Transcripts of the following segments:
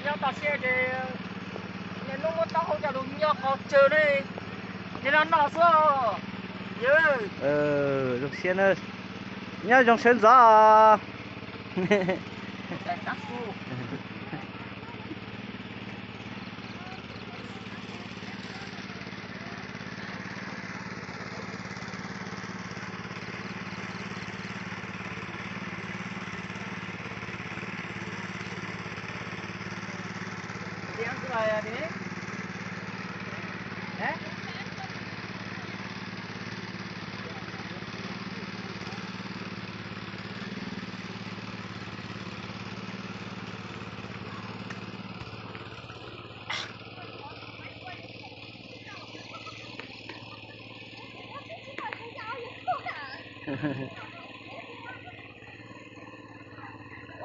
Nyob toj siab ces niaj hnub muab taub hau coj lug nyob qhov chaw ne, niaj hnub noj xwb. Zoo siab na, nyob zoo sawv ntxov.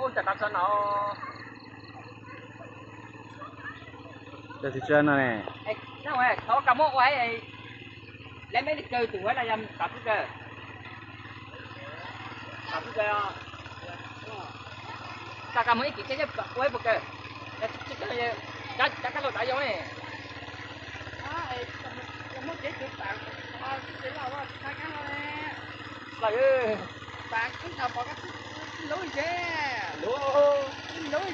Ua cas tau tso no, tsis tso no ne. Thov koj muab ua, lawv meb li kaw tus huav los yog tom pwg kaw? Tom pwg kaw. Tau koj muab ib kis tsheb ua ib puas kaw, tsis kaw, cov kab laug tod yoo ne. Lawv, lub,